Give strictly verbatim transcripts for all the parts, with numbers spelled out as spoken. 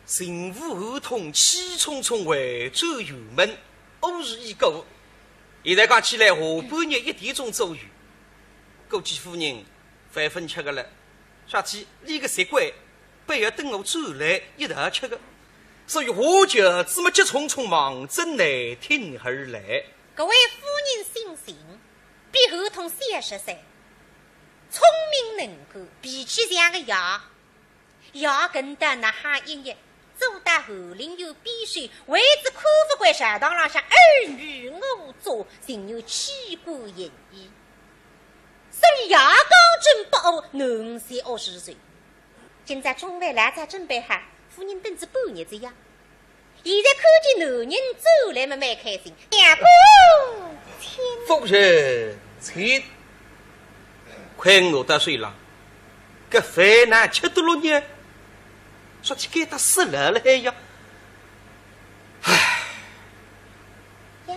巡抚侯通气冲冲回转辕门，午时已过。现在讲起来，下半日一点钟左右，估计夫人饭朆吃个了。啥体？俚个习惯，必要等我转来一道吃个。所以话匣子么急匆匆望准内厅而来。各位夫人省省，比侯通小十岁，聪明能干，脾气像个爷。 爷跟得哪哈一日，走到翰林院边首，为仔看勿惯朝堂浪向尔虞我诈，竟有欺瞒嫌疑。所以爷刚正不阿，囡儿才学是谁。今朝中饭老早准备好，夫人等仔半日哉呀。 现在看见男人转来么蛮开心。相公，请。夫人，请。快我到水了，搿饭哪吃得落呢？说起该搭死了了还呀。唉。呀，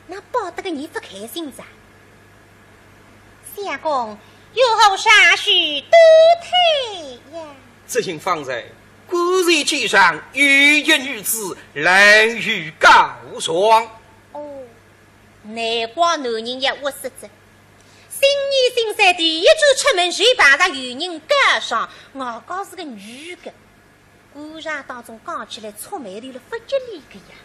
哪摆得个你勿开心哉？相公，有何啥事多推呀？ 只因方才，官船机上有一女子来与告状。哦，难怪男人要窝塞哉。新年新岁第一转出门就碰着有人告状，外加是个女个。官场当中讲起来触霉头了勿吉利个呀。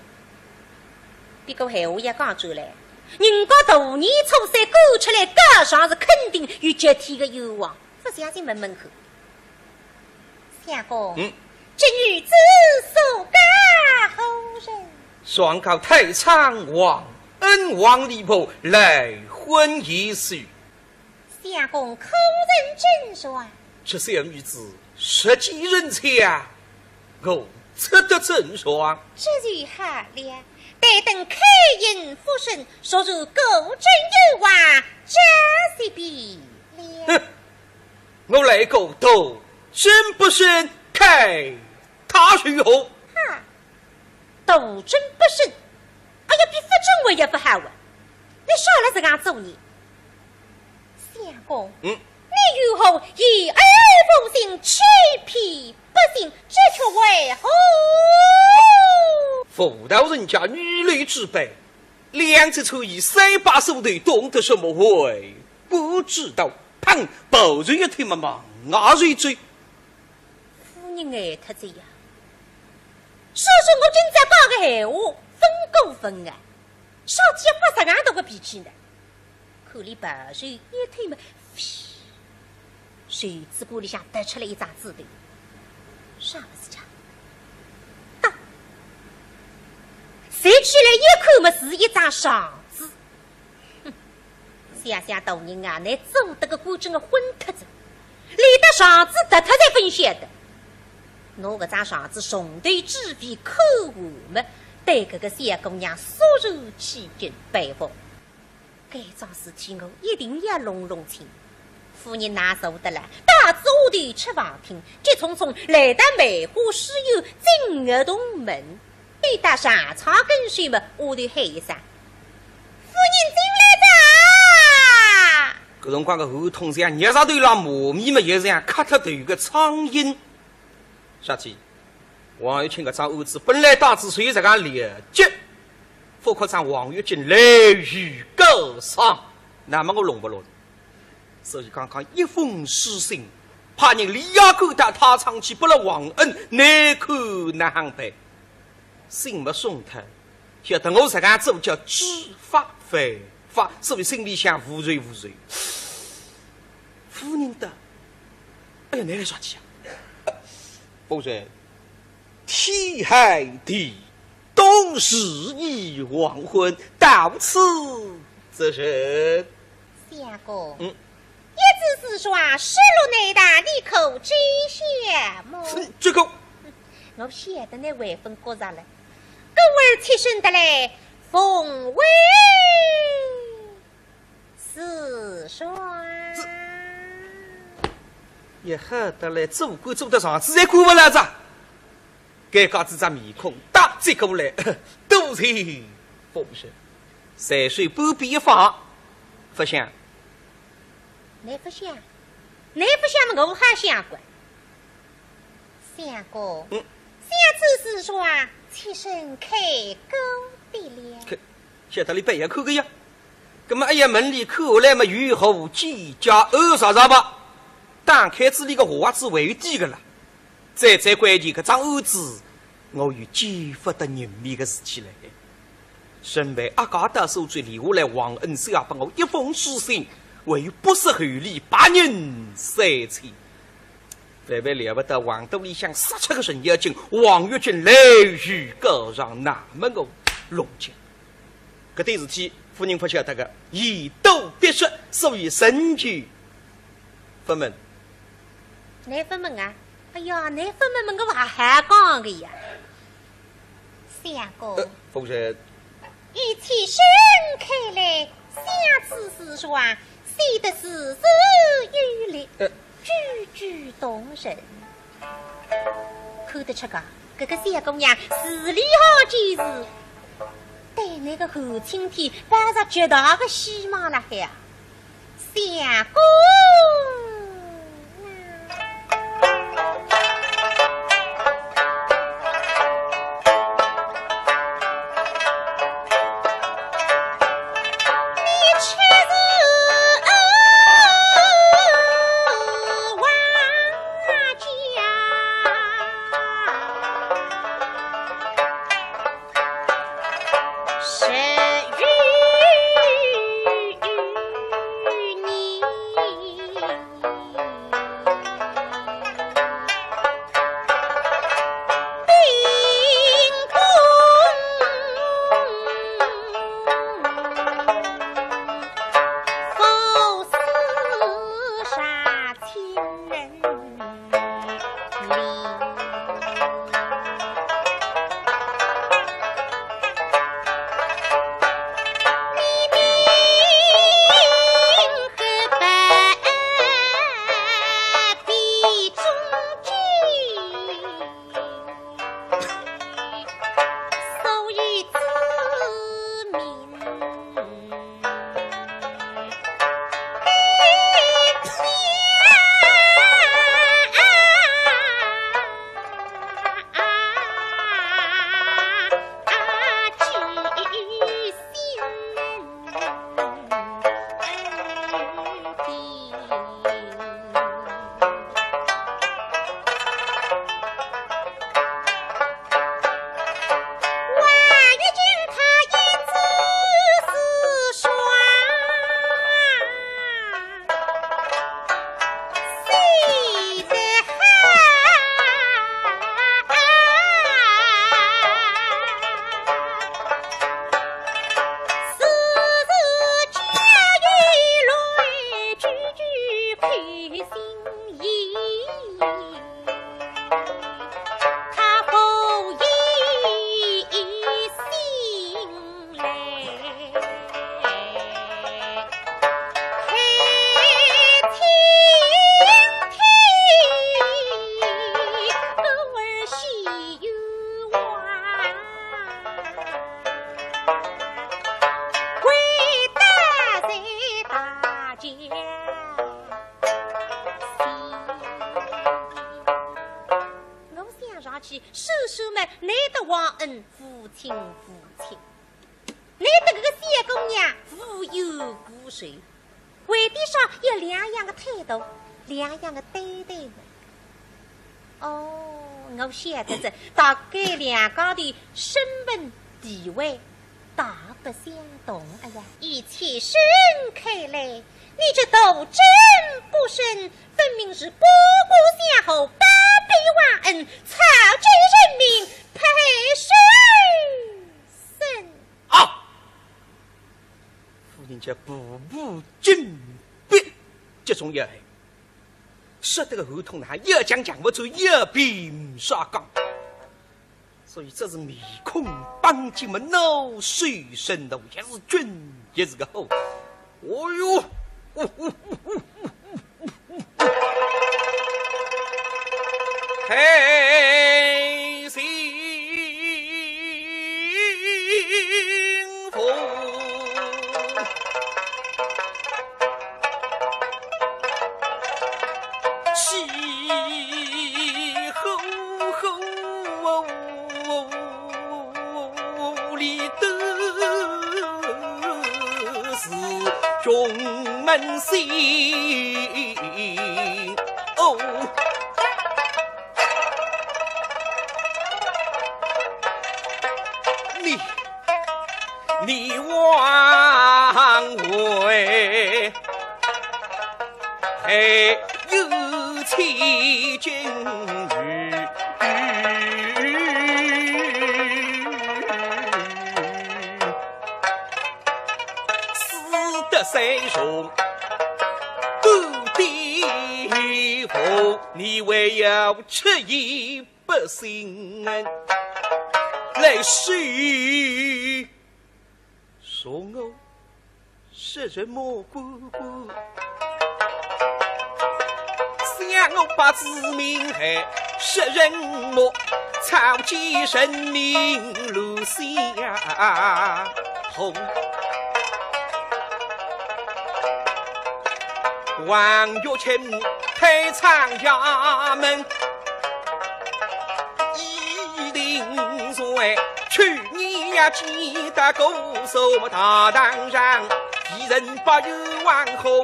不过闲话也讲转来，人家大年初三赶出来告状是肯定有极天个冤枉，勿相信问问看。 相公，嗯。这女子所告何人？状告太仓王恩王李婆赖婚一事。相公可曾准状？这小女子实际人家，我只得准状。这就好了，待等开印复审，若是果真有冤枉，这些便了。哼， 我来个斗争不胜，看他如何？哈，斗争不胜，哎呀，比勿准我也勿好啊！你少来这样做呢。相公，嗯。你如何言而无信，欺骗百姓，这却为何？妇道人家女流之辈，两只穿衣三把手头，懂得什么？我不知道。 砰！暴然一推么，忙啊就走。夫人呆脱仔呀。说说我今朝讲个闲话，分过分啊，啥体要发啥样大个脾气呢？看俚暴然一推么，嘘，袖子管里向跌出来一张纸头。啥物事介？啊，拾起来一看么，是一张状纸。 哼，想想大人啊，倷做得个官真个昏脱仔，连得状纸跌脱侪勿晓得。拿搿张状纸从头至尾看完么，对搿个小姑娘肃然起敬，佩服。该桩事体我一定要弄弄清。夫人哪受得了，带仔丫头出房厅，急匆匆来到梅花书院进个洞门。 一到上床跟首么，丫头喊一声：“夫人进来哉！”搿辰光个侯通像热石头浪磨米么，也像磕脱头个苍蝇。啥体？王玉清搿桩案子本来当仔随实梗了结，勿可讲王玉清来与告状，那么我弄勿落。 所以刚刚一封书信，派人连夜赶到太仓去拨了王恩，难看哪亨办？信没送脱，晓得我实梗做叫知法犯法，所以心里向无数无数。夫人道：“哎呀，倷来啥体啊？夫人，天寒地冻，时已黄昏，到此则甚？”相公，嗯。一纸书状失落难逃，你可知晓么？哼，这个，我晓得倷万分觉着了，故而起身得来奉回书状。也好得来，做官做得上，实在管勿牢哉。 尴尬仔只面孔，搭接过来，多谢夫人。随手半边一放，勿想。倷勿想？倷勿想么，我还想个。相公，嗯。想此事，说妾身开口的了。开 晓得俚勿要看个呀。葛末哎呀，门里看下来嘛，有何几家二啥啥吧，打开仔俚个话子为底个啦。最最关键搿桩案子，我有见勿得人面个事体嘞。身为阿家大小姐，留下来皇恩是要拨我一封书信，还有不识厚礼，白人三千。万万料勿到，横肚里向杀出个程咬金，王月金来与告状，那么我弄僵。 搿点事体，夫人勿晓得个，言多必失，所以深究勿问。倷勿问啊？哎呀，倷勿问嘛，我还好讲个呀。相公，呃，夫人。以妾身看来，想此事，说 写得字字有力，呃。句句动人。看得出个，搿个小姑娘字里行间是对倷个韩青天抱着极大个希望辣海啊。相公啊。 我想上去，叔叔们，倷搭皇恩，父亲父亲。 倷搭搿个小姑娘无冤无仇，为点啥要两样个态度，两样个对待呢？哦，我晓得哉，大概两家头身份地位大不相同。哎呀，以妾身看来，你这斗争不深，分明是过过相好，包庇皇恩，草菅人命，培树森林。 啊！夫人家步步紧逼，集中要害，说得个喉头呢，要讲讲勿出，要辩啥讲。所以这是面孔板结么恼羞成怒，也是俊也是个好。哦哟，嘿，幸福。心。哦，你，你枉为 还有千金玉，死得山重半点红，你还要出言不逊来说说我 杀人魔官官，想我把子民害，杀人魔草菅人命如下红。王玉清退朝衙门，一定罪。去年呀，记得过什么大堂上， 一人把冤枉何，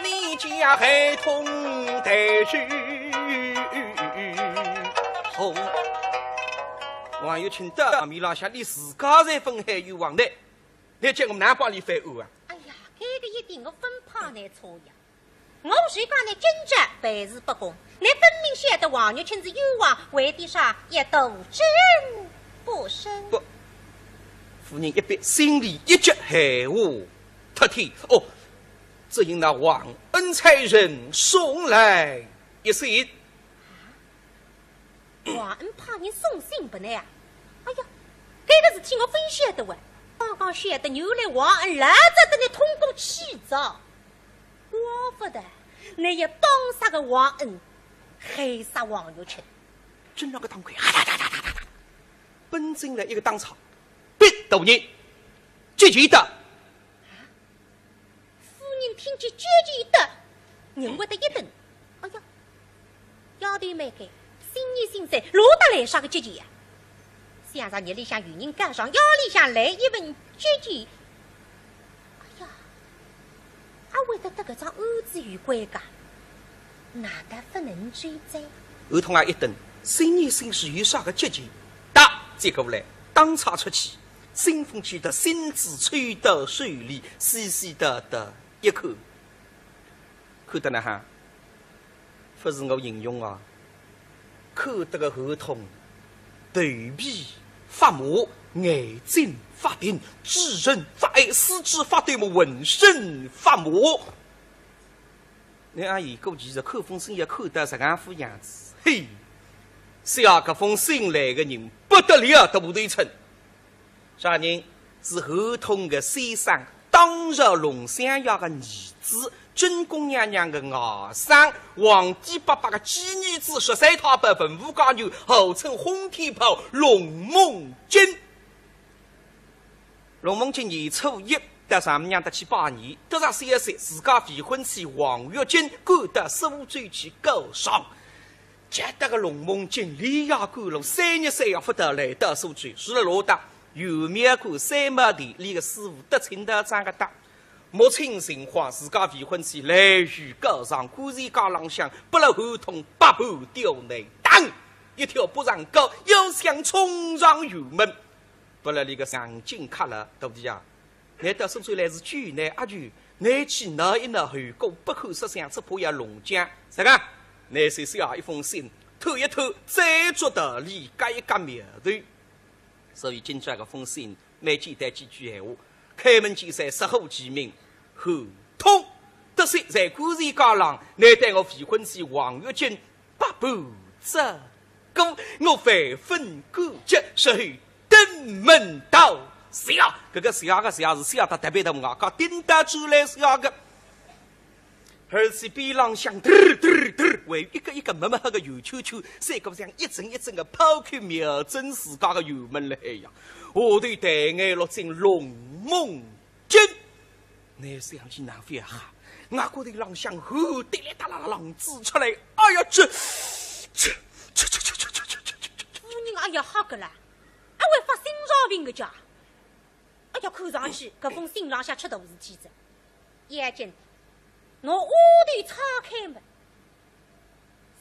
你家孩童带去何？王玉清到堂面浪向，连自家侪勿喊冤枉呢，倷叫我哪能帮俚翻案啊？哎呀，搿个一点我勿怕倷错呀。我是讲倷今朝办事不公，倷分明晓得王玉清是冤枉，为的啥一斗争不深？不，夫人一逼，心里一急，闲话 脱天。哦，只因那王恩差人送来一信。王恩派人送信拨倷啊？哎呀，搿个事体我勿晓得哇。刚刚晓得，原来王恩老早搭倷通过气哉。怪勿得，倷要帮杀个王恩，害杀王玉清。正辣搿当口，哈哒哒哒哒哒哒，奔进来一个当差，逼大人，急急的。 夫人听见急急的，人会得一顿。哎呀，丫头蛮该，新年新岁，落得来啥个急急呀？想着日里向有人告状，夜里向来一份急急。哎呀，阿会得搭搿桩案子有关噶？难道勿能追哉？儿童啊一顿，新年新岁有啥个急急？打，接过来，当差出去。 信封寄到，信纸抽到手里，细细的的一看，看得哪哈？勿是我形容啊，看得个儿童头皮发麻，眼睛发定，嘴唇发呆，四肢发抖么，浑身发麻。 倷阿姨估计是看封信要看得实梗副样子。嘿，写搿封信来个人不得了，大头寸。啥人？是儿童个先生，当朝龙相爷个儿子，正宫娘娘个外甥，皇帝伯伯个寄儿子，十三太保文武解元，号称轰天炮龙梦金。 龙梦金年初一到丈母娘搭去拜年，得着消息，自家未婚妻王玉金赶到苏州去告状。急得个龙梦金连夜赶路，三日三夜勿得来到苏州，住辣落搭元妙观三毛店，俚个师傅得请到张个搭。摸清情况，自家未婚妻来与告状，官司架浪向拨了儿童百般刁难，当一条不让告，要想冲上辕门。 拨了俚个上紧卡了，徒弟啊，倷到苏州来是救难阿救，倷去闹一闹后果不堪设想，只怕要弄僵。啥个？倷先写一封信，拖一拖，再作道理，轧一轧苗头。所以今朝搿封信，蛮简单几句闲话，开门见山，直呼其名，合同。得悉在官司架浪，倷对我未婚妻王玉金 百般折磨，我万分感激，随后登门道谢。搿个谢个谢是谢得特别个，外加叮当出来谢个。而且边浪向嘚儿嘚儿嘚儿，还有一个一个墨墨黑个圆圈圈，赛过像一阵一阵个炮口瞄准自家个辕门了。哎呀，下头抬眼落进龙梦 金，倷想起难勿好，额角头浪向汗滴哩嗒啦啦浪子出来。哎呀，这，这，这，这，这，这，这，这，这，这，夫人，哎呀，吓个啦，阿会发心脏病个家。哎呀，看上去搿封信浪向出大事体哉。要紧，拿丫头拆开么，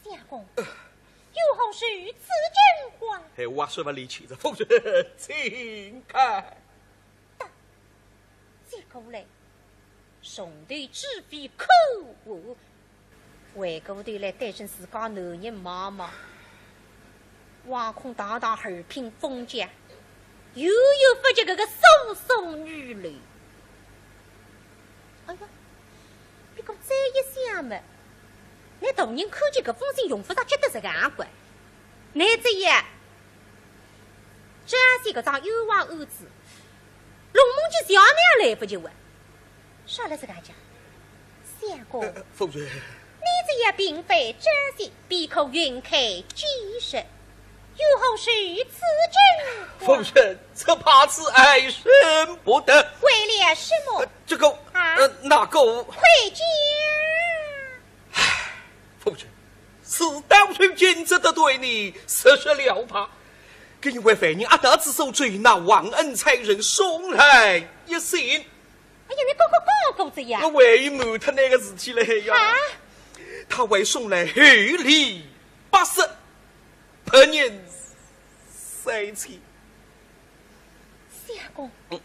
相公，有何事此惊慌？哎，我说不离去的，夫人，请看。 接过来，从头至尾看完，回过头来对准自家男人望望，惶恐堂堂二品封建，又有勿及搿个苏苏女流。哎呀，不过再一想嘛，那大人看见搿封信用勿着急得实梗个，那这样，张三搿桩冤枉案子， 龙梦金想也来不及问，说了这个讲，相公，呃，夫人，你这也并非真心，必可云开见识，有何事此惊慌？夫人，这怕是爱人不得。为了什么？呃，这个，啊？呃，那个，快讲。 夫人，事到如今，只得对你实说了吧。搿因为犯人押到仔苏州，那王恩差人送来一信。哎呀，你刚刚讲过这呀？我还瞒脱那个事体了呀。啊？他还送来厚礼八十，白银三千。相公，嗯。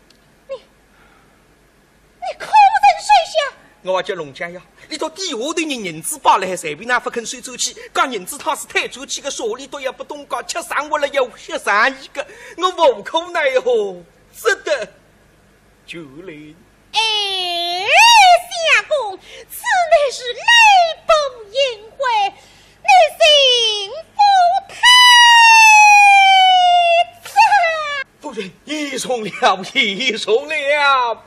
你 你可曾收下？我话叫龙家呀，俚笃底下头人银子摆勒海，随便哪勿肯收转去，讲银子他是退转去个，手里头也不动个，吃生活了要吃生意个，我无可奈何，只得就领。哎，相公，此乃是礼崩应会，你心腹太差。夫人，已重了，已重了。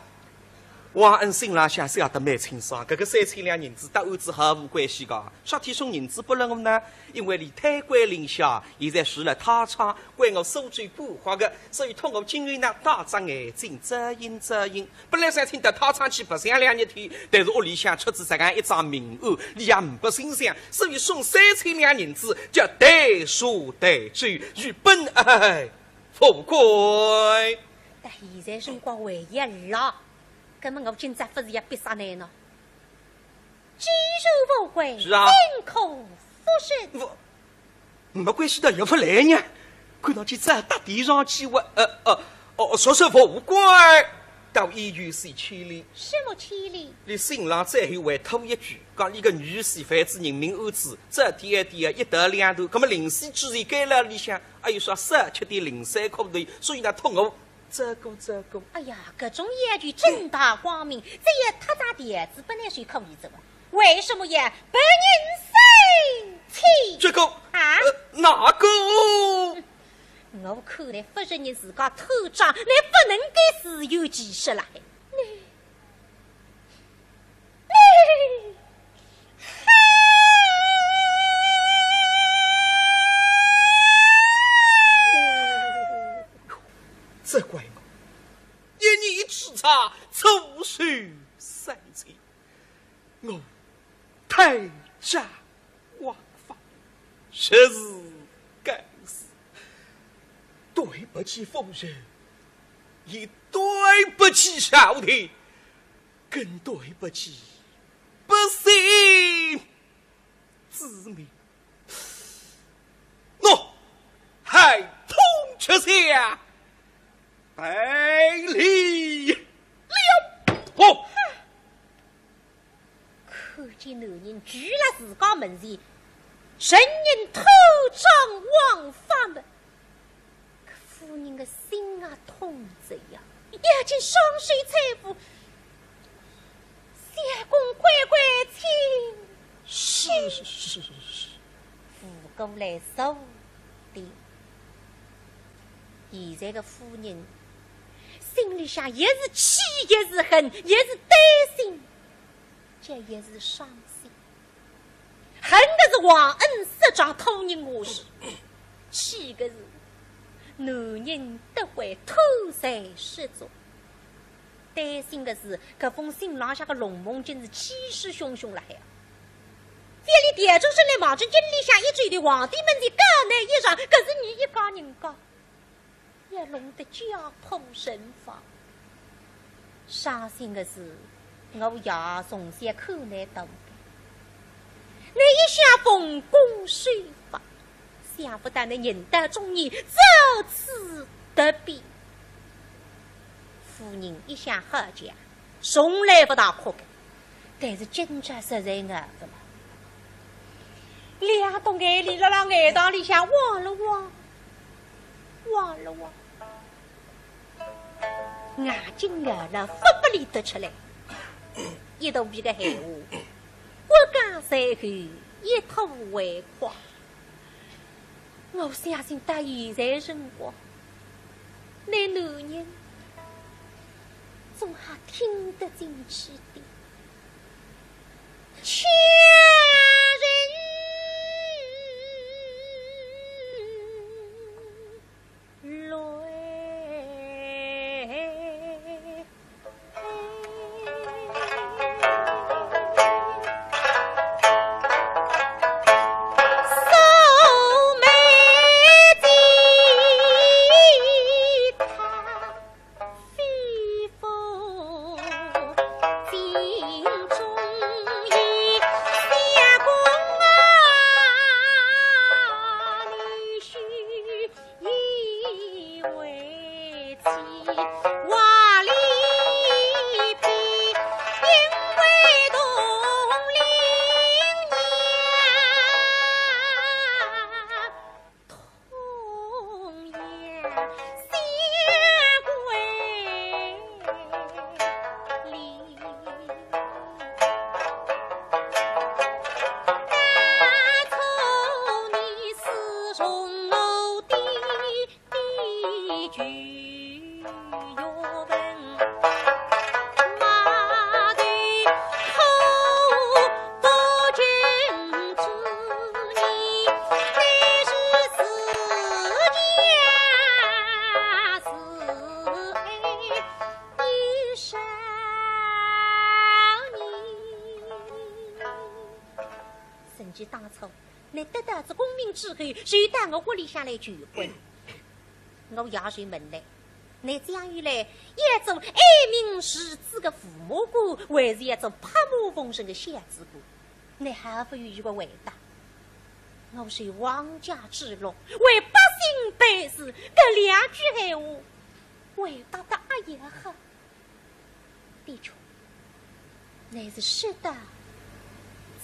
王恩心浪向晓得蛮清爽，搿个三千两银子搭案子毫无关系个。啥体送银子拨了我呢？因为俚贪官令下，现在住了太仓，归我苏州管轄个，所以托我今日呢打只眼睛，遮应遮应。本来想请到太仓去白相两日天，但是屋里向出仔实梗一桩命案，俚也呒不心想，所以送三千两银子，叫代书代酒，与本爱富贵。但现在辰光还要了。 那么我今朝勿是要逼杀你呢？既然富贵，是啊。怎可复审？我，没关系的，也勿来呢。看上去再打点上去，我，呃，呃，哦，说是富贵，倒也有些牵连。什么牵连？你信浪最后还吐一句，讲你个女婿犯仔人命案子，这点点一刀两断，那么临死之前该了里向，还有说少吃点零碎苦头，所以呢，托我 这个，这个。哎呀，搿种要求正大光明，只要他扎条子本来是可以做啊，为什么要白银三千？这个，啊？呃，哪个？我看来勿承认自家偷账，乃勿能够自圆其说了。你 这怪我，一念之差，错失三千，我太张狂放，实是该死。对不起夫人，也对不起朝廷，更对不起百姓之民。喏，害痛之下，赔礼了。哦。 看见男人跪辣自家门前，承认偷账枉法么，搿夫人个心啊痛着呀，要紧双手搀扶，相公乖乖请起。是，是，是，是，是。扶过来坐定。现在个夫人心里向也是气，也是恨，也是担心， 这也是伤心。恨个是王恩失状拖人下水，气个是男人得会偷财失足，担心个是搿封信浪向个龙梦金是气势汹汹辣海啊。覅俚调转身来望准京里向一转头皇帝门前告你一状，搿是伲一家人家 也弄得家破人亡。伤心个是，我爷从小看倷大个，倷一向奉公守法，想不到倷人到中年如此突变。夫人一向好讲，从来不大哭个，但是今朝实在熬勿牢。两道眼泪辣辣眼眶里向汪了汪，汪了汪。 眼睛眼了勿拨伊滴出来，一肚皮个闲话，我讲随后一吐为快。我相信到现在辰光，倷男人总还听得进去的。 甚至当初，倷得到仔功名之后，就到我屋里向来求婚。我爷就问倷，倷将来要做爱民如子个父母官，还是要做泼墨奉承个小子官？倷毫不犹豫个回答。我受皇家之禄，为百姓办事，搿两句闲话，回答得阿要好。 的确，乃是说得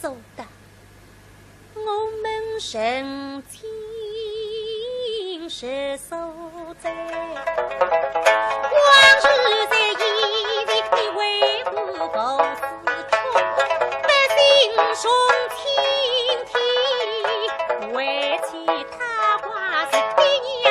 做得。我们曾经是所在，往日在以前的为我不是穷，百姓穷青天，为其他寡是的娘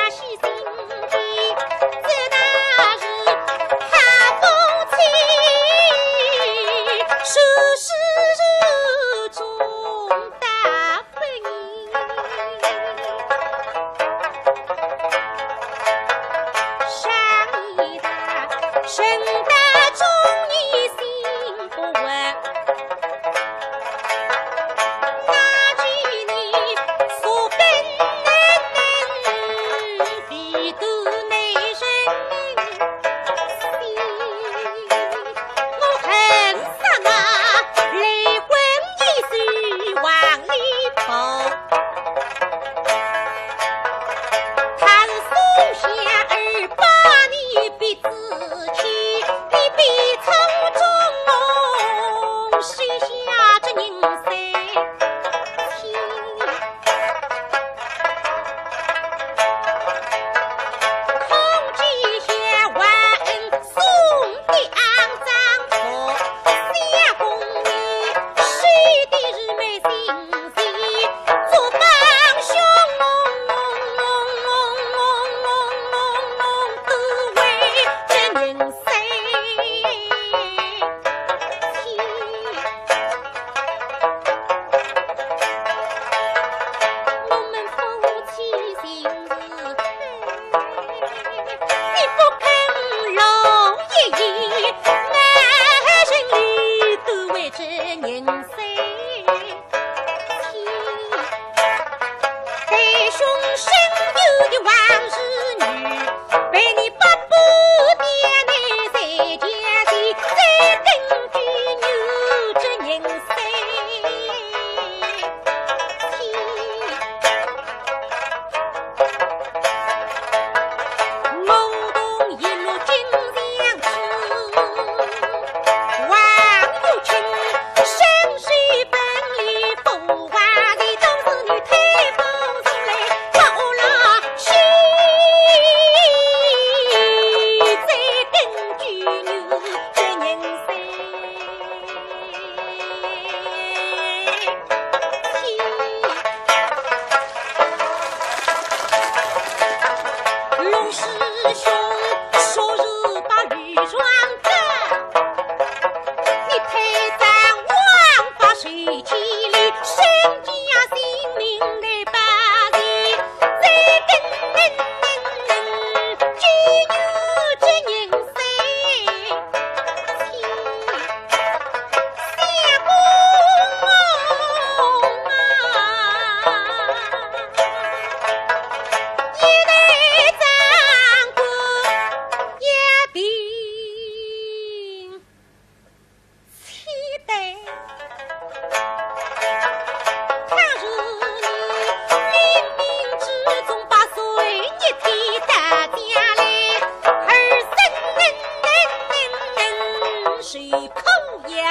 空也有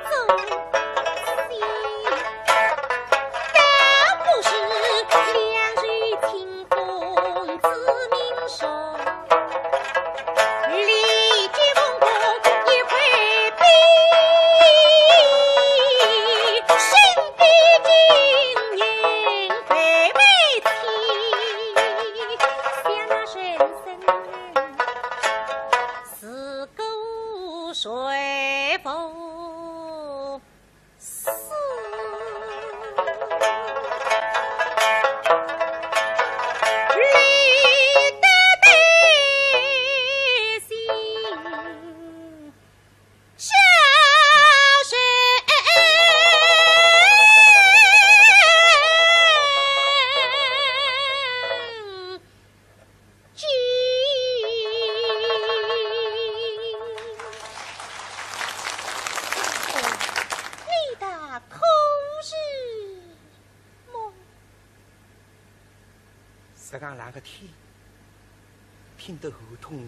忠心，倒不如两袖清风自鸣爽。立即凤阁一块匾，身边金印为媒妻，想那人生 是个谁不是？你的心上人。 金。你道可是么？实梗冷个天，听得侯通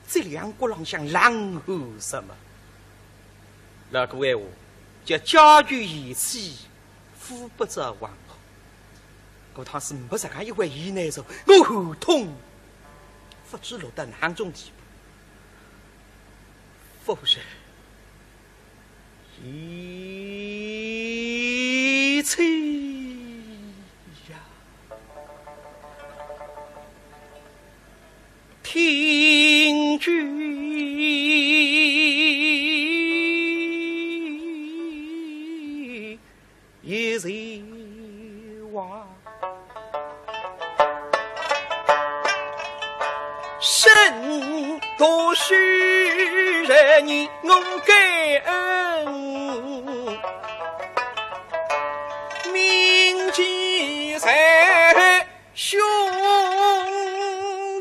脊梁骨浪向冷汗直冒。老古闲话，叫家有贤妻， 夫不至黄河。搿趟是没实梗一回意难哉，我侯通勿知落得哪种地步。夫人，贤妻呀，听君 一席话。生多许人，我感恩，铭记在胸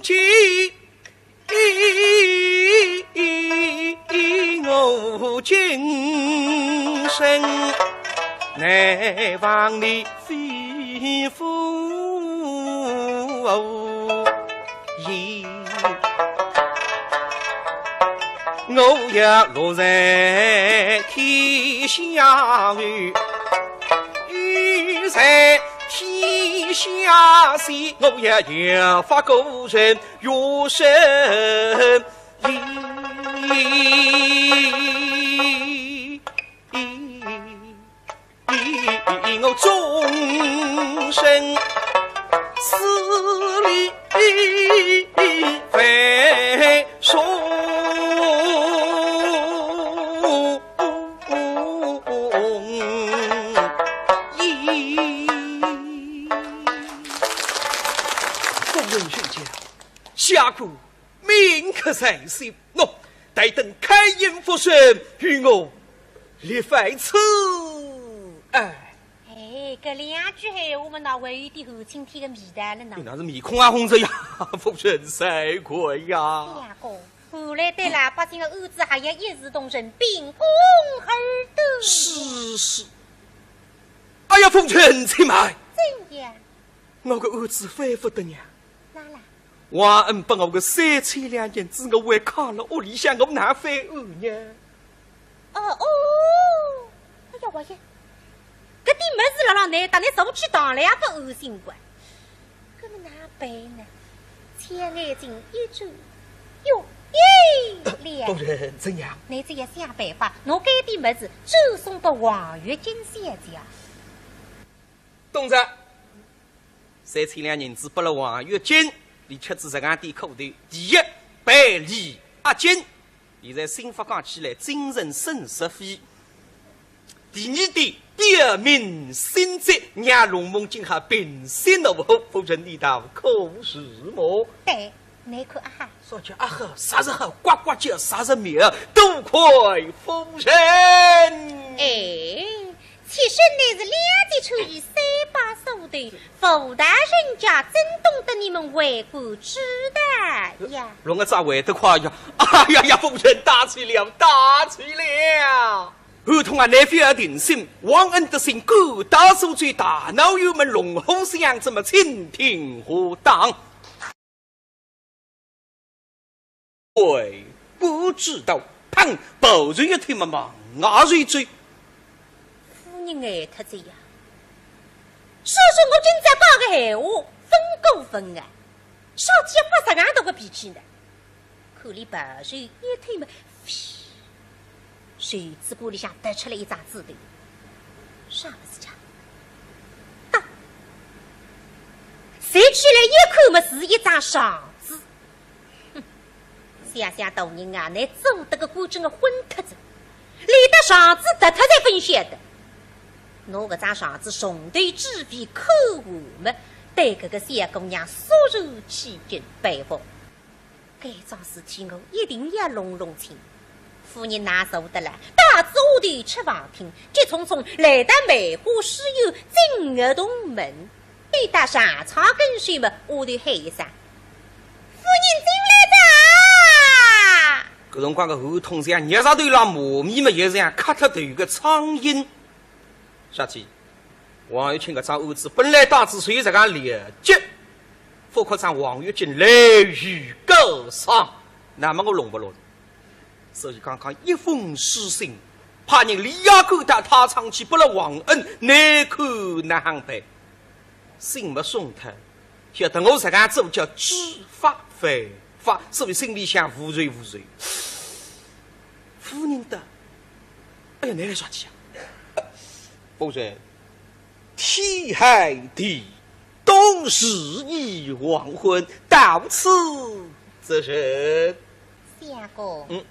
间。 我今生难忘你肺腑言。我也落在天下后， 在天下间，我也要发个人有生意。我终身死里万寿。 夫人，请讲，下官铭刻在心。喏，待等开印复审，与我立万死。哎。哎，搿两句闲话嘛，哪还有点汉青天个味道了呢？你那是面孔也红着呀，夫人，罪过呀。相公， 后来对老百姓的案子还要一视同仁，秉公而断。是，是。哎呀，夫人，且慢。怎样？我个案子翻勿得呀。哪啦？王恩拨我个三千两银子，我还卡了屋里向，我哪翻案呢？ 哦哦，哎呀，王爷，搿点物事辣辣倷搭，倷早去当了也勿安心个。搿么哪办呢？千眼睛一转，哟，哎，了。夫人，怎样？倷只要想办法，拿搿点物事转送拨王月金小姐。懂哉。 三千两银子拨了王月金，伊吃仔实梗点苦头。第一，赔礼压惊，现在新法讲起来，精神损失费。第二点，表明心迹，让龙梦金好平息怒火，夫人你道可是么？对，倷看啊哈。啥叫啊哈？啥是好？呱呱叫，啥是妙？多亏夫人。哎， 妾身乃是两极出于三把手段，武大人家怎懂得你们为官之道呀？弄个咋会得快呀？哎呀呀，夫人大气了，大气了！侯通啊，倷覅定心，王恩的心肝大手最大，脑油门龙虎相，怎么蜻蜓虎荡？ 为官之道，砰，跑出一腿嘛，往外走。夫人呆脱仔呀。说说我今朝讲个闲话，勿过分啊，啥体发啥样大个脾气呢？ 看俚跑出一腿嘛，嘘，袖子管里向跌出来一张纸头，啥物事介？啊，拾起来一看嘛，是一张状纸。哼，想想大人啊，倷做得个官真个昏脱仔，连得状纸跌脱侪勿晓得。拿搿张状纸从头至尾看完嘛，对搿个小姑娘肃然起敬，佩服。 搿桩事体我一定要弄弄清。夫人哪受得了，带仔丫头出房厅，急匆匆来到梅花书院，进个洞门，一到上床跟首嘛，丫头喊一声：“夫人进来哉。”搿辰光个胡同像热石头浪磨米嘛，也像磕脱头个苍蝇。啥体？ 王玉清搿桩案子本来当仔随实梗了结，勿可讲王玉清来予告上，那么我弄勿落。所以刚刚一封书信，派人连夜赶到太仓去拨了王恩，难看哪亨办？信没送脱，晓得我实梗做叫知法犯法，所以心里向无数无数。夫人的，哎呀，倷来啥体啊？夫人， 天寒地冻，时已黄昏，到此则甚？相公，嗯。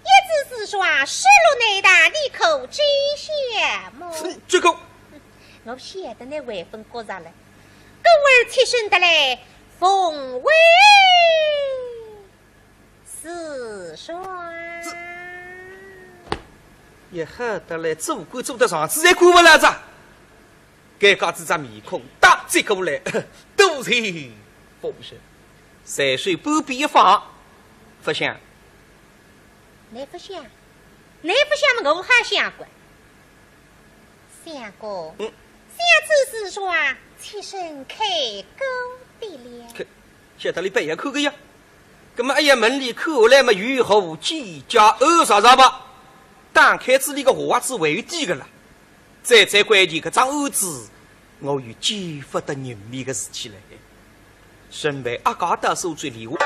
一纸书状，失落难当，你可知晓么？嗯，这个。我晓得倷万分觉着了，故而起身得来，奉还 书状。也好得来，做官做得上，实在管勿牢哉。尴尬仔只面孔，搭接过来，多谢夫人。随手半边一放，勿想。倷勿想？倷勿想么，我还想过。相公，嗯。想此书状，妾身看过的了。看，晓得俚勿要看个呀。 那么哎呀，门里看下来嘛，有何见解？哦，啥啥吧，打开仔俚个话子为底个了。最最关键，搿桩案子，我又见勿得人面个事体了。身为阿家大小姐李华，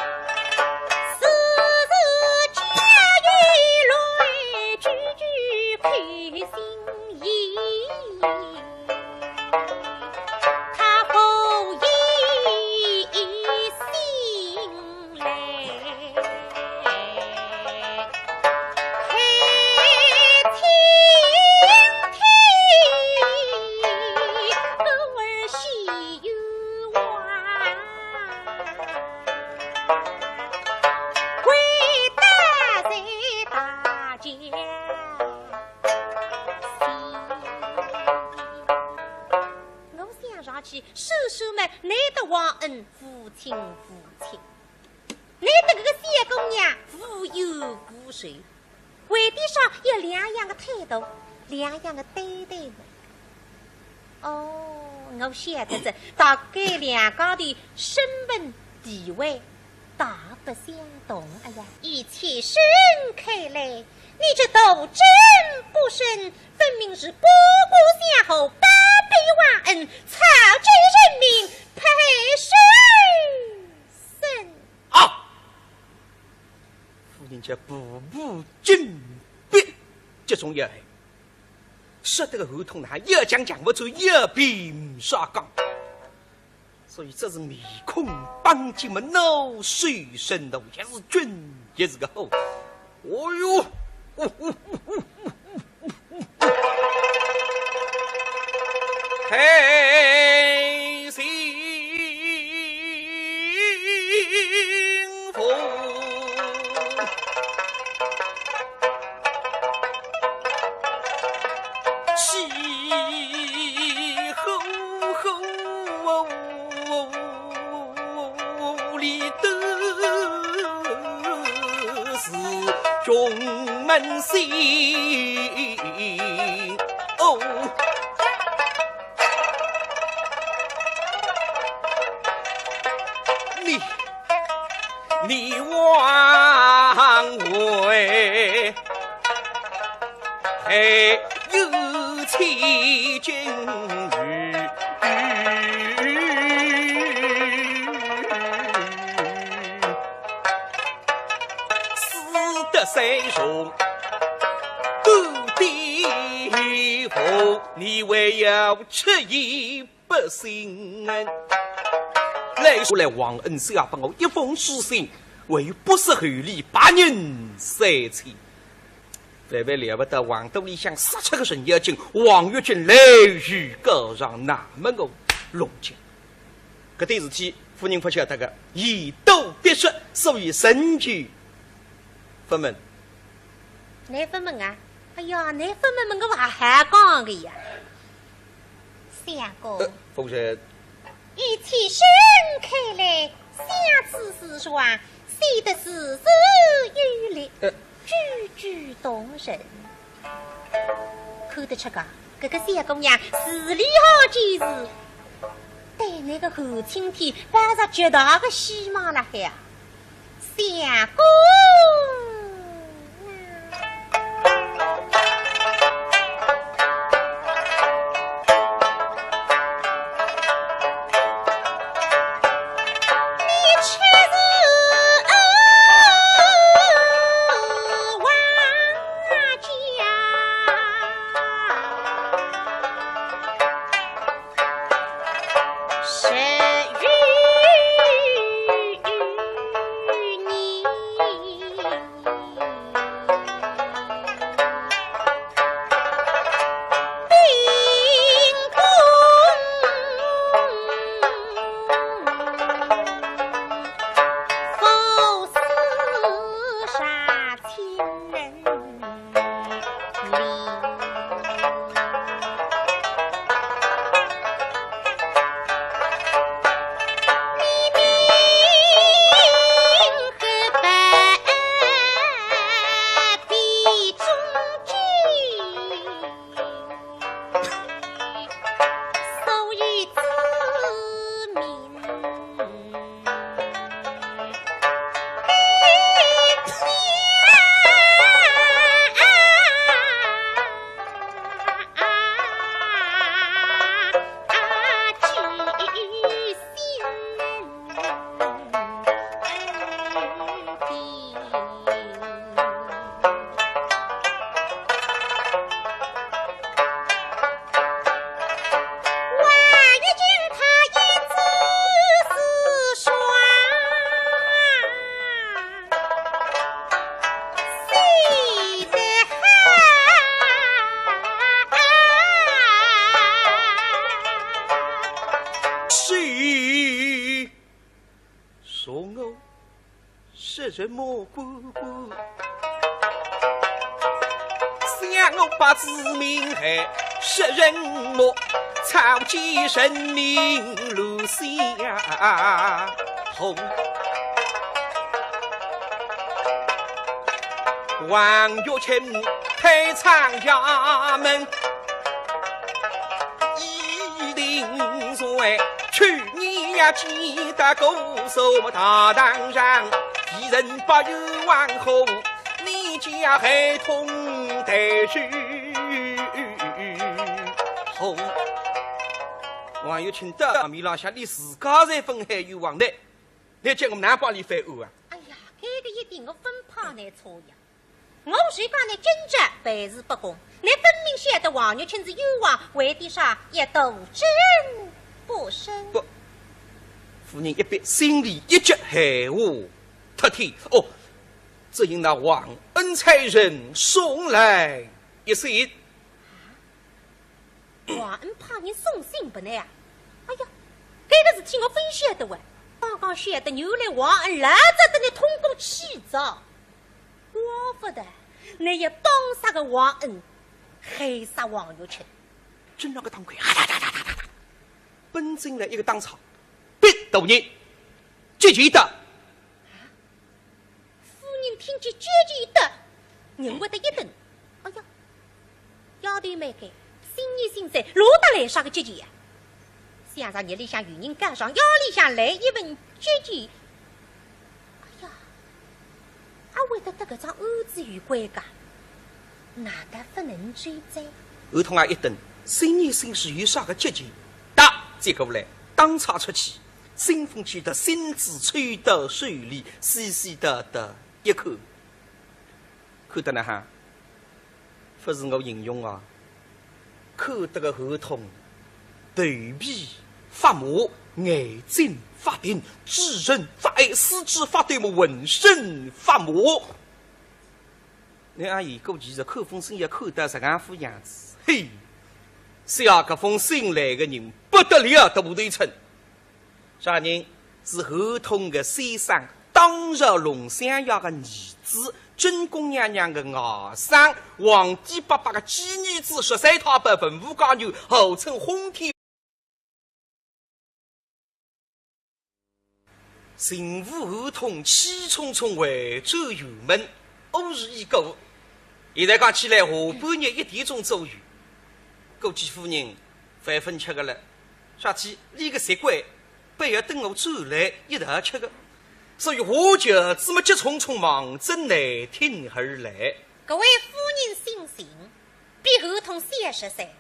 我想上去，叔叔们，难得王恩无亲无戚，难得搿个小姑娘无冤无仇，为点啥有两样个态度，两样个对待呢？哦，我晓得哉，大概两家头身份地位 大不相同。哎呀，依妾身看来，你这斗争不深，分明是八卦相和，包庇王恩，草菅人命，培树森林。啊！夫人家步步紧逼，集中要害，说得个喉头呐，要讲讲勿出，要辩呒啥讲。 所以这是面孔绷紧么，恼羞成怒，也是俊，也是个虎。哦哟，嘿，幸福。 气呼呼里都是穷门心。哦，你，你枉为哎，有千金与死得三重，不得福，你还要吃一不信。来说来，王恩写拨我一封书信，还有不识厚礼，白银三千。万万料不到王肚里向杀出个程咬金，王玉清来势高涨，那么我弄僵。搿点事体，夫人勿晓得个，言多必失，所以仍旧勿问。倷勿问啊？哎呀，倷勿问，我还好讲个呀。相公，呃，夫人。以此书看来，相思诗书啊，写得字字有力，呃。句句动人。看得出个，搿个小姑娘字里行间是对倷个韩青天抱着极大个希望辣海啊。 相公啊，你却是冤枉家。 十余年，兵工赴死杀亲人。 是。 说我是什么官官？想我八字命害是人么？草菅人命乱相逢。王玉清退参衙门， 一定罪。去年呀，见得姑苏大堂上，一人把冤枉呼，你家孩童待如何？王玉清到面浪向，连自家侪勿喊冤枉呢，倷叫我哪能帮俚翻案啊？哎呀，搿个一点我勿怕倷错呀。 我是讲倷今朝办事不公，倷分明晓得王玉清是冤枉，为的啥一度真不生？不，夫人一别，心里一急，闲话脱天。哦，只因那王恩差人送来一信。 王恩派人送信拨倷啊？哎呀，搿个事体我勿晓得哇。刚刚晓得，原来王恩老早搭倷通过气哉。怪勿得，倷要帮杀个王恩，害杀王玉清。真正个当官，啊哒哒哒哒哒哒，奔进来一个当差，逼大人，急急的。 夫人听见急急的，人会得一顿。哎呀，丫头蛮该，新年新岁，落得来啥个急急呀？想着日里向有人告状，夜里向来一份急急。哎呀，阿会得搭搿桩案子有关噶？哪搭勿能追哉？侯通啊一顿，心里心是有啥个急急，搭接过来，当差出去，信封寄到，信纸抽到手里，细细的的一看，看得哪哈？勿是我形容啊，看得个侯通头皮发麻，眼睛发定，嘴唇发呆，四肢发抖么，浑身发麻。 侬阿姨估计是看封信要看到实梗副样子，嘿，写搿封信来个人不得了，大头寸。啥人？是侯通个先生，当朝龙相爷个儿子，正宫娘娘个外甥，皇帝伯伯个寄儿子，十三太保文武解元，号称轰天 巡抚侯通气冲冲回转辕门，午时已过，现在讲起来下半日一点钟左右，估计夫人饭朆吃个了，啥体？俚个习惯，必要等我转来一道吃个，所以话匣子么急冲冲望准内厅而来。各位夫人省省，比侯通小十岁，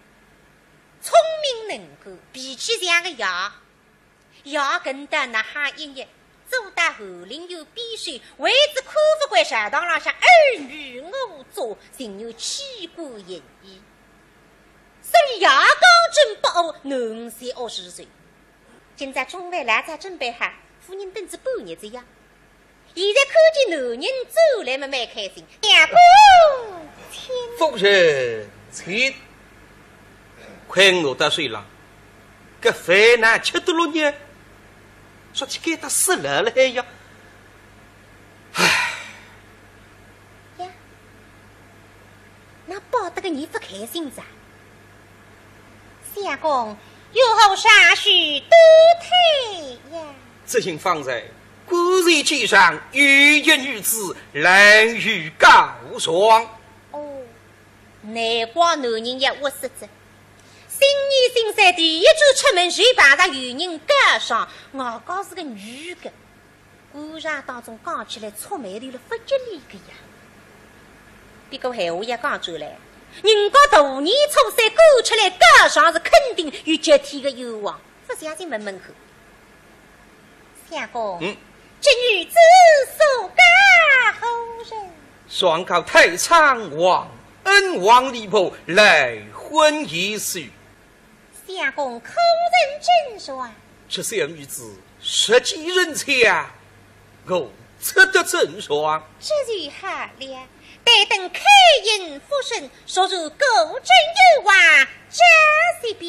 聪明能干，脾气像个爷。 爷跟到哪哈一日，坐到翰林院边首，为仔看勿惯朝堂浪向尔虞我诈，情愿弃官行医。所以爷刚正不阿，囡儿才学是谁。今朝中饭老早准备好，夫人等仔半日哉呀。 现在看见男人转来么蛮开心。相公，请。夫人，请。筷拿到手浪，搿饭哪吃得落呢？说起该搭死了了还呀。唉。呀，哪摆得个你勿开心哉？ 相公，有何啥事多推呀？只因方才官船机上有一女子来与告状。哦，难怪男人要窝塞哉。新年新岁第一转出门就碰着有人告状，外加是个女个。 官场当中讲起来触霉头了勿吉利个呀。不过闲话也讲转来，人家大年初三赶出来告状是肯定有极天个冤枉，勿相信问问看。相公，嗯。这女子所告何人？状告太仓王恩王李博赖婚一事。 相公可曾准状？这小女子实际人前，我怎得准状？这就好了，待等开印复审，若是果真有话，这就罢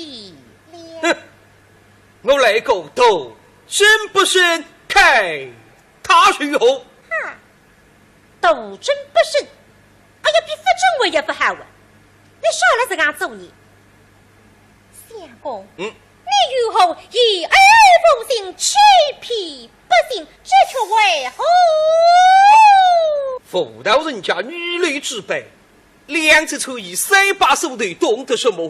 了。哼，我来个斗真不审，看他如何？哈， 斗真不审，哎呀，比勿准我也勿好啊！你少来这样做呢。相公，嗯。你如何言而无信，欺骗百姓，这却为何？妇道人家女流之辈，两只穿衣三把手头，懂得什么？